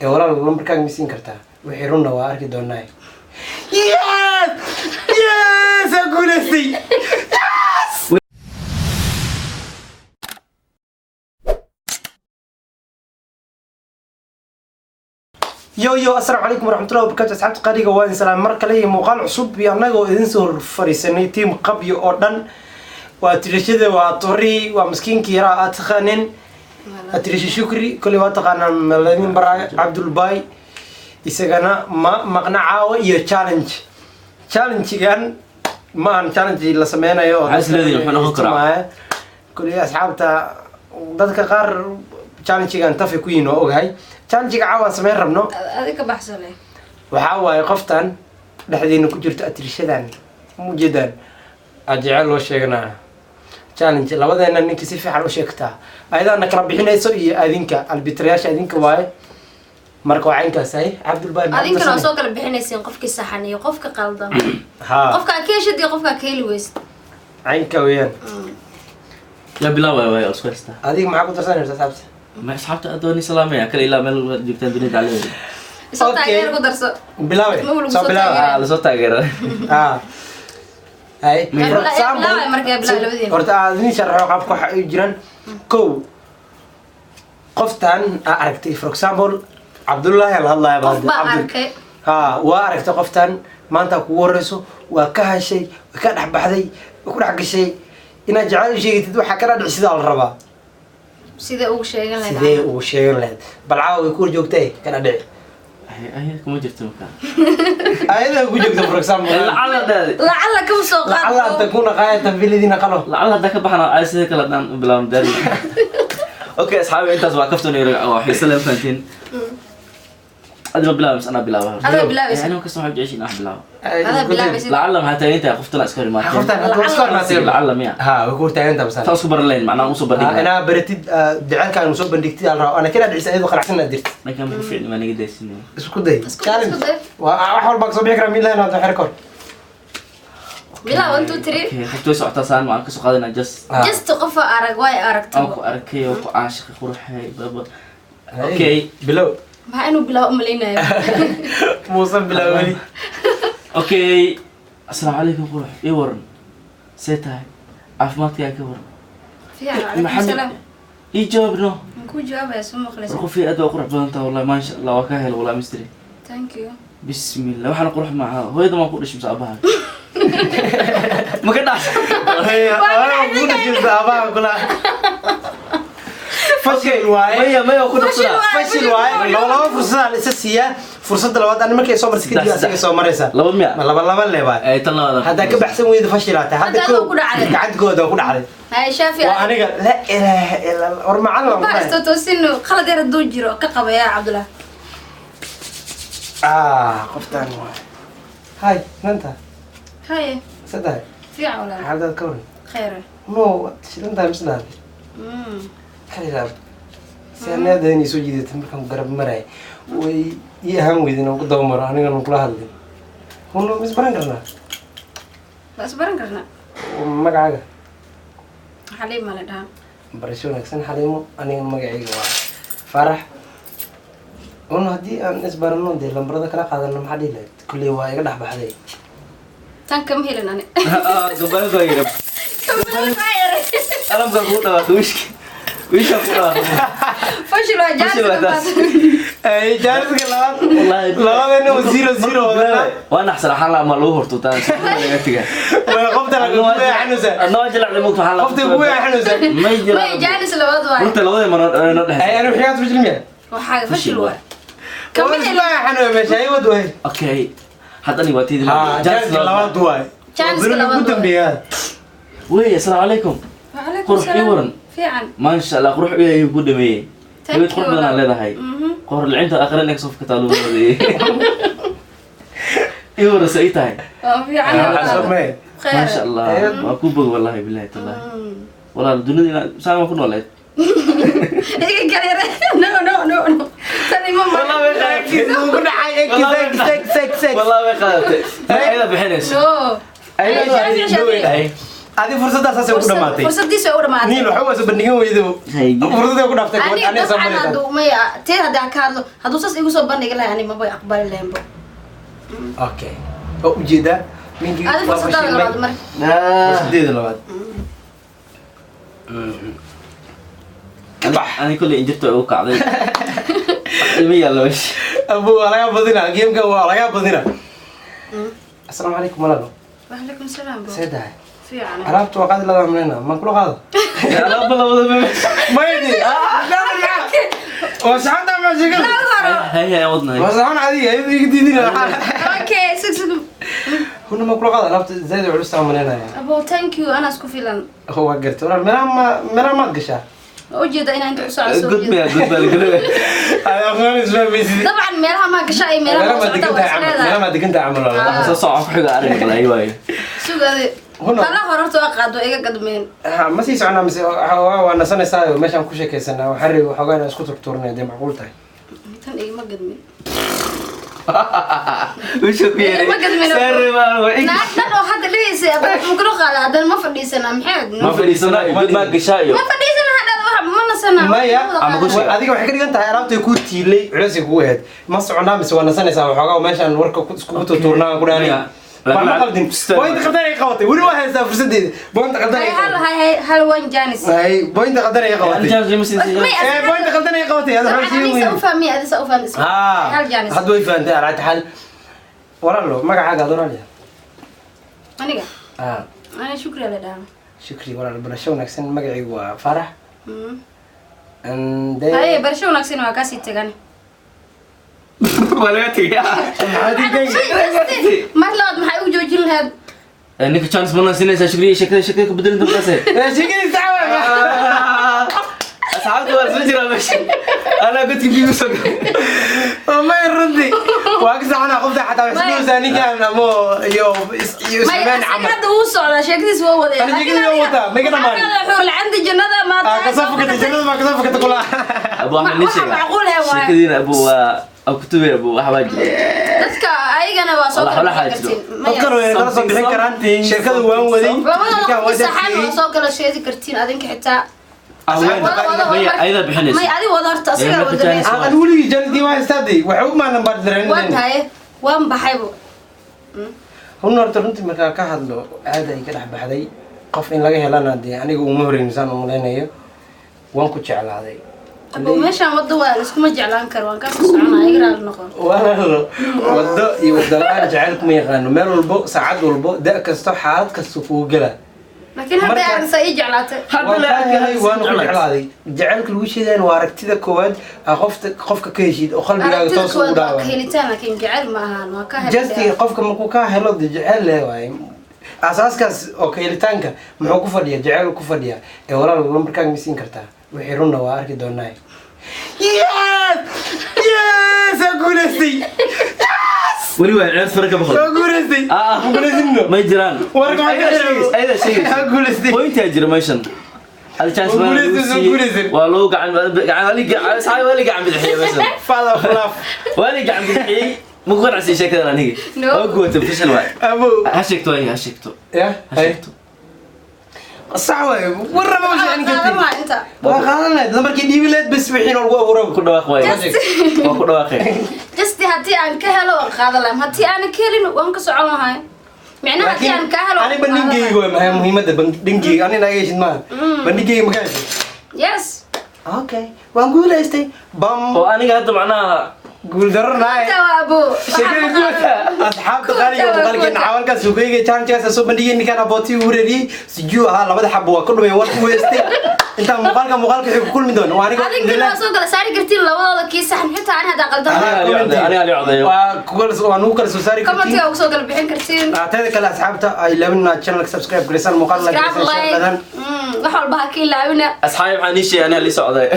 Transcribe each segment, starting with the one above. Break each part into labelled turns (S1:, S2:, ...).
S1: Ee walaal, lambarkaaga ma siin kartaa? Wixii runna waa arki doonaa. Yes, yes, aan guulaystay. Yes! Yo yo, assalaamu calaykum waraxmatullahi wabarakaatu. Asxaabta qaaliga, waa idin salaam mar kale iyo muuqaal cusub iyo annagoo idin soo fariisanay, team qabyo oo dhan. Waa tirashada, waa tori, waa miskiinkii yaraa aad taqaanin, atirisha Shukri. Koley waa taqaanaan maladin baraayo. Cabdulbaay isagana ma maqna caawa iyo challenge. Challengegan ma ahan challenge la sameynayo oo
S2: Maxaa is leedihiin? Muxuu noqon karaa?
S1: isticmaaya. Koley asxaabta, dadka qaar challengegan tafay ku yihiin, waa ogahay. Challengega caawa aan sameyn rabno
S3: Adi ka baxsane.
S1: waxaa waaye qoftan dhexdeena ku jirto, atirishadan mujeedaan, aad jecel loo sheeganaa. Challenge labadeena ninkii si fiican u sheegtaa ayadaana kala bixinayso iyo adinka albitrayaasha adinka waaye. Marka waa caynkaas. Hay Cabdulbaay, maxaad
S3: Adinkana waa
S1: darsanay?
S3: soo kala bixinaysiin qofkii saxan iyo qofka qaldan,
S1: Ha.
S3: qofkaa ka heshid iyo qofkaa ka heli weysid.
S1: Caynka weeyaan.
S2: Yaa bilaabaya? Waay isku haystaa.
S1: Adiga maxaa ku darsanaysa, asxaabta?
S2: Ma asxaabta adooni salaamaya kale ilaa meel waad joogtaan dunida caladeeda.
S3: Isoo
S1: Okay.
S3: taageer ku darso.
S1: Bilaabay.
S3: Ma lagu
S1: soo
S3: soo
S1: bilaabay.
S3: taageeray.
S2: Ah, lasoo taageera.
S1: Ah, hay.
S2: Yaa
S1: For example,
S3: bilaabay marka, yaa bilaabay labadiina.
S1: Horta aad idin sharaxo qaabka waxa ay jiraan. Kow, qoftan aa aragtay, for example Cabdullaahi la hadlaya.
S3: Qof baa arkay.
S1: Ha, waa aragtay qoftan maanta kugu horeyso, waa ka heshay, waa ka dhex baxday, waa ku dhex gashay. Inaad jecel u sheegatid waxaa ka dhadhic sidaa la rabaa.
S3: Sidee ugu sheegan lahayd?
S1: Sidee ugu sheegan lahayd? Bal caawa way ku hor joogtay, ka dhadhici.
S2: Ay, kuma jirto marka.
S1: Ayada ku joogta, for example.
S2: Lacala dhaadi.
S3: Lacala kama soo
S1: lacala an
S3: qaado.
S1: takuna qaayatan filadiina qalo.
S2: Lacala hadda ka baxna ay sidee kala dhan u bilaabno daari. Okay asxaabi, intaas waa kaftan iyo oo xiise leh, fahantiin. Adiga bilaabis, anaa bilaaba.
S3: Adiga bilaabaysa.
S2: Aniga kasta waxaan jeceshay inaan bilaabo.
S3: Adaa bilaabaysid.
S2: Lacala maxaa taagan tahay qoftan iska hor imaatee?
S1: Qoftan hadda iska hormaatay.
S2: Lacala miya?
S1: Ha, way ku hortaagan tahay.
S2: Taa isku baran lahayn, macnaha usoo bandhigi.
S1: Inaa baratid jaceylkaan soo bandhigtid aa la rabaa, ana ka dhadhicisa ayadoo qanacsan inaad dirtid.
S2: Dhankan ma ku ficni, maa naga daysinaya.
S1: Isku day.
S3: Isku day,
S1: Challenge.
S3: isku day.
S1: Waa wax walba kasoo bixi karaa milahan hadda xer kor.
S3: Bilaab, one, two, three.
S2: Okay, qofta way socotaa, saan waan kasoo qaadanaa just.
S1: Ah.
S3: Just qofa arag way
S2: Aan
S3: aragtaba.
S2: ku arkay oo ku caashiqay, quruxay baba. Okay.
S1: Bilow.
S3: Maxaa inuu bilaabo umalaynayo?
S1: Muusan bilow weli.
S2: Okay, asalaamu calaykum qurux, ii waran, see tahay, caafimaadkaa ka waran?
S3: Fiican, calaykum salaam.
S2: Ii jawaab no.
S3: Waan kuu jawaabaya, soo maqlaysa.
S2: War qofii aad waa qurux badan tahay wallahi, maasha Allah, waa ka hel wallahi, mystery.
S3: Thank you.
S2: Bismillah, waxaana qurux maaha, hooyada maan ku dhashay mise abaha ma ka dhax?
S1: Ku dhashaysa abaha kula fashil waaye.
S2: Maya, maya, ku
S3: Fashil
S2: dhasana.
S3: waaye.
S1: Fashil waaye. Laba laba fursadaa la isa siiyaa. Fursadda labaad ani markay soo marsa kadib
S2: Saddex,
S1: asaga soo maraysa.
S2: Laba miya?
S1: Ma laba laba le waay.
S2: Ay, tan labaad.
S1: Haddaa ka baxsan weydo fashilaa tahay hadda.
S3: Hadda adoo ku dhacday.
S1: Gacantkooda ku dhacday.
S3: Hay Shaafi.
S1: Waa aniga, la ilaaha illa Allah. War macallin waan ku
S3: Baa
S1: dhahay.
S3: isto toosin, qalad yar hadduu jiro ka qabaya Cabdullah.
S1: Ah, qoftaan waay. Hay nanta.
S3: Haye.
S1: Saddex.
S3: Fiican walaal.
S1: Xaaladaad ka waran?
S3: Khayr.
S1: No, waad shidan tahay mise dhahay? Kaligaa si anaadayn soo jiidatay markaan garab maraya way ii ahaan weydin aan ku daba maro anigana kula hadlin. Huno, mis baran karnaa?
S3: Waa is baran karnaa.
S1: Magacaaga?
S3: Xaliim ma la dhahaa.
S1: Barasho wanaagsan Xaliimo, aniga magacayga waa Faarax. Un haddii aan isbarano dee lambarada kala qaadano, maxaa dhihi lahayd? Kulley waa iga dhex baxday.
S3: Tan kama helin ani.
S2: Gabadha baa yidhi.
S3: Kama helin, waa yaray.
S2: Alamka kugu dhawaaqay, wiishka wiisha ku dhawaaqay.
S3: Fashil waa jaanis.
S2: Fashil waa taas.
S1: Jaaniska labaad.
S2: Wallahi.
S1: Labadana oo 0-0 wadana.
S2: Waa naxsan, waxaan la ama lagu hortuutaa laga tiga.
S1: Way qofta la kugu xanuunsan.
S2: Adna waa jilacday mugta, waxaan la
S1: Qofta kugu xanuunsan.
S2: May
S3: May
S2: jiraan.
S3: jaanis labaad waay.
S2: Runta labada manood noo
S1: Ay,
S2: dhexaysa.
S1: ana wixii fashil miya?
S3: Waxaa fashil waay. Kama
S1: Kama
S3: helin.
S1: xanuun meesha ay wad way.
S2: Okay, hadda aniga waa tiidi.
S1: Ha, jaaniska labaad waay.
S3: Jaaniska
S1: Berri
S3: labaad
S1: ugu
S3: waay.
S1: dambeeyaa.
S2: Wey, asalaamu calaykum.
S3: Wacalaykum
S2: Qurux, ii
S3: salaam.
S2: waran.
S3: Fiican.
S2: Maasha Allah, qurux ilaahay ku dhameeyey.
S3: Thank
S2: Haween
S3: you,
S2: qurux badan aad
S3: walaal.
S2: leedahay. Qor licinta akhrin ee soo fakataa lagu wadeeyay. Ii waran, sa ii tahay?
S3: Waa fiican.
S2: Ah,
S1: Samee.
S3: Khayr.
S2: Maasha Allah, waa ku bog wallahi, billahi tallahi. Walaal, dunida inaad saan waa ku nooleed.
S3: Iga gareere. No, no, no, no. Tani ma
S2: Wallahi way qaadatay.
S1: Ugu dhacay x x x x x.
S2: Wallahi way qaadatay. Ayada bixinayso.
S3: No.
S1: Ayada
S3: Ay, Shaafi, Shaafi.
S2: Ay.
S1: Adi fursaddaas ku dhamaatay.
S3: Fursadiisa way u dhamaatay.
S1: Niin waxa waa soo bandhigan weydo.
S2: Hay.
S1: Fursadda ku dhaaftay gabadha
S3: Aniga
S1: aniga soo
S3: dabcan
S1: maraysaa.
S3: Hadduu maya teed haddaan ka hadlo, hadduu saas igu soo bandhigi lahay, ani maba aqbali lahaynbo.
S1: Okay, oo ujeedaa ninkii
S3: Adi
S1: waa
S3: fursadaada
S1: fashilmay.
S3: labaad marka.
S1: Fursadeeda labaad. Ka bax.
S2: Ani kulley injirta ugu kacday, ima yaallo meesha.
S1: Abu, waa laga badina gameka, waa laga badina. Asalaamu calaykum, walaalo.
S3: Wacalaykum salaam bro.
S1: See tahay?
S3: Fiican.
S1: Alaabta waa qaadi ladaa maleyna, maan kula qaado?
S2: Alaaba labada meesha.
S1: Maydi waa saxanta ma sheegada.
S2: Hay hay, wadnahay.
S1: Waa saxan adiga ayadu iga diidina.
S3: Okay, sug sug.
S1: Huna, ma kula qaado alaabta? Zaid culus aan maleynaya.
S3: Abo, thank you, anaa isku filan.
S1: Waa gartay walaal. Meelaha ma meelaha maad gashaa?
S3: Waa ujeeda inaan inta ku socoto soo
S2: God
S3: jeeda.
S2: Miya god baa lagala.
S1: Ay, aqoon isfahmaysid.
S3: Dabcan meelaha maa gashaa iyo meelaha
S1: meelaha
S3: ma
S1: maad
S3: socota
S1: degan
S3: waa
S1: tahay
S3: is
S1: camal,
S3: leedahay.
S1: meelaha maad degan tahay camal walaal.
S2: Waxa soo soco ku xiga arrin balay waayo.
S3: Sug adi.
S1: Huna.
S3: Tala hore horta waa qaado, iga gadmeen.
S1: Ha, ma sii soconaa mise waa nasanaysaa? Meeshaan ku sheekaysanaa, waxaan rabay waxoogaa inaan isku turtuurnay, dee macquul tahay.
S3: Tan igama gadmin.
S2: Wisha ku yeeray.
S3: Ma gadmin.
S2: Sare baa waa.
S3: Naag dhan oo hadda dhigaysay aba makula qaada, haddana ma fadhiisana, maxay?
S2: Ma fadhiisana, god maa gashaa iyo.
S3: Ma fadhiisana hadda, wax ma nasana.
S1: Maya.
S2: Ama ku sheeg.
S1: Adiga waxay ka dhigan tahay alaabtay kuu tiilay culeysay kugu ahayd. Ma soconaa mise waa nasanaysaa waxoogaa meeshaan warka iskugu turtuurnaa ku dhaanay?
S2: Maya.
S1: Waa ma qaldin. Point qaldan ay qabatay, weli waa haystaa fursadeeda. Point qaldan ay
S3: Hal
S1: qabatay.
S3: Hay hal, one chance.
S1: Hay, point qaldan ay qabatay.
S3: May.
S1: Ee, point qaldan ay qabatay hada.
S3: Dabcan
S1: waxaa sii
S3: anisa
S1: weyn
S3: u fahmi, adisa u fahmi.
S1: Ha.
S3: Hal chance.
S1: Hadda way fahantay. Alaata xal walaalo, magacaaga aad walaaliya?
S3: Aniga?
S1: Ah.
S3: Ani Shukri la dhahaa.
S1: Shukri walaal, barasho wanaagsan. Magacaygu waa Farax. And then
S3: Haye, barasho wanaagsan, waa kaasii tagan.
S2: Waa laga tegay.
S3: Mar labaad maxay u joojin lahayd?
S2: Ninka chance mana siinaysaa Shukriya, sheekada sheekada ka bedelin markaas.
S1: Sheekadii sax waay.
S2: Asxaabta waa soo jiraa meesha, anaa godka biyu soo.
S1: May, runtii waa ka saxanaa qofta xataa waxay isdhowsaa ninkan amo iyo iyo
S3: May
S1: ismaan
S3: asaga
S1: camal.
S3: Hadda wuu socdaa, sheekadiis waa wadaya.
S1: Ani sheekadiis waa wataa, may ka dhamaanin.
S3: Xuur lacanta jannada maa.
S1: Ah, kasoo fakatay jannada, maa kasoo fakatay kula.
S2: Abu Axmed nin
S3: Waxa
S2: sheega.
S3: macquul eh waaye.
S2: Sheekadiina abu waa kutubay, abu waxbaa jira.
S3: Dadka ayagana waa soo
S2: Walax-
S3: kala
S2: walax
S3: bixin
S2: jiro.
S3: kartiin.
S1: Dadkan way kala soo bixin karaan sheekadu, waan waday.
S3: Labadooda
S1: Ninkan waa
S3: qofki saxan waa
S1: jabsiyey.
S3: soo kala sheegi kartiin adinka xitaa.
S2: Haween.
S3: Wada- wada-
S2: Maya, ayadaa bixinaysa.
S3: May, adi wada horta, asigaa
S2: Ee, marka
S3: wada.
S2: chance.
S1: Aan weligii jannadii waa haystaadii waxay u maanan baa
S3: Waan
S1: dareen.
S3: tahay, waan baxaybo.
S1: Hun horta runtii markaan ka hadlo, aad ay ka dhex baxday qof in laga helana, dee aniga uma horeynin saan u malaynayo. Waan ku jeclaaday.
S3: Abo, meeshaan waddo waa iskuma jeclaan karo, waan kasoo soconaa, iga raali noqon.
S1: Walaalo, waddo iyo waddo la-aan jacayl kuma yaqaano. Meel walbo, saacad walbo, da kasto, xaalad kasta kugu gela.
S3: Laakiin hadda aragtaa ii jeclaatay.
S2: Hadda
S1: Waan
S2: la
S1: kaa
S2: arkay,
S1: helay, waana ku
S2: jeclaatay.
S1: jeclaaday. Jacaylka lagu sheegayan waa aragtida koowaad aa qofta qofka ka heshid oo qalbigaaga
S3: Aragtida
S1: toos ugu
S3: koowaad waa ka
S1: dhaawa.
S3: helitaan, laakiin jecel ma ahaan, waa ka
S1: Just
S3: helitaan.
S1: qofka markuu kaa helo de jecel leh waaye. Asaaskaas oo ka helitaanka muxuu ku fadhiya? Jecel ku fadhiya. Ee walaal, lambarkaaga ma siin kartaa? Wixii runna waa arki doonaa. Yes, yes, waa guulaystay.
S2: Weli waa ceeb fara ka boqol.
S1: Waa guulaystay.
S2: Ah.
S1: Ma guulaysinno?
S2: May jiraan.
S1: Warka ma ka sheego.
S2: Ayadaa sheegaysa.
S1: Waa guulaystay.
S2: Pointaa jira meeshan. Hal chance
S1: Waa
S2: baa lagu
S1: guulaysan, waa
S2: siiyey.
S1: guulaysan.
S2: Waa loo gacan gacan wali gacan asxaabi wali gacan bidixiyey meeshan.
S1: Father of love.
S2: Wali gacan bidixiyey. Ma ku qanacsiin sheekadan aniga?
S3: No.
S2: Waa guwatay, fashil waay.
S1: Abo.
S2: Ha sheegto waay, ha sheegto.
S1: Ya.
S2: Ha sheegto.
S1: Sax waay, warraba ma sheegin
S3: Qaadan
S1: kartid.
S3: waa inta.
S1: Waa qaadan lahayd lambarkii, dhiibi lahayd bes, wixii lagu abuuro.
S2: Ku dhawaaq waay. Waa ku dhawaaqay.
S3: Just haddii aan ka helo waan qaadan lahaa, haddii aanan ka helin waan ka socon lahay. Micnaha haddii aan ka helo
S1: ani
S3: waan qaadan
S1: bandhigayga
S3: lahay.
S1: waa maxay muhiimadda bandhigayga? Ani naga heshid maaha bandhigayga, ma ka heshid?
S3: Yes.
S1: Okay, waan guulaystay bam.
S2: Oo aniga hadda macnaha
S1: Guuldaro naay.
S3: Inta waa abo.
S1: Sheekada guurta, asxaabta qaaliga, muuqaalkeena cawalkaas uu kaygay challenge soo bandhigay. Ninkaan abootii uu wareeriyey sijuu ahaa, labada xabo waa ka dhumay, war ku weystay. Intaan muuqaalka muuqaalka wuxuu ku kulmi doono waa aniga.
S3: Adinkana waa soo kala saari kartiin labadooda kii saxan, xitaa ani haddaa qaldan.
S2: Aniga ali codayo.
S1: Waa nugu kala soo saari kartiin.
S3: Commentiga ugu soo kala bixin kartiin.
S1: Teeda kale asxaabta, ay ilaawinaa channelka subscribe gareysaan, muuqaal like
S3: Subscribe,
S1: gareysaan, share
S3: like
S1: badan.
S3: Wax walba ha ka ilaawina.
S2: Asxaabi, waxaan ii sheegay aniga li socday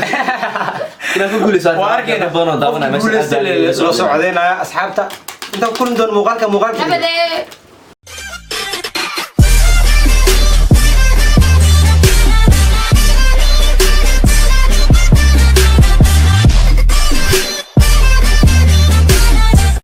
S2: inaan ku guuleyso.
S1: Waa arkayna
S2: badan oo daawanaya
S1: qofkii
S2: meesha.
S1: guuleysta loo soo codeynaya asxaabta. Intaan ku kulmi doono muuqaalka muuqaalka.
S3: Nabadee.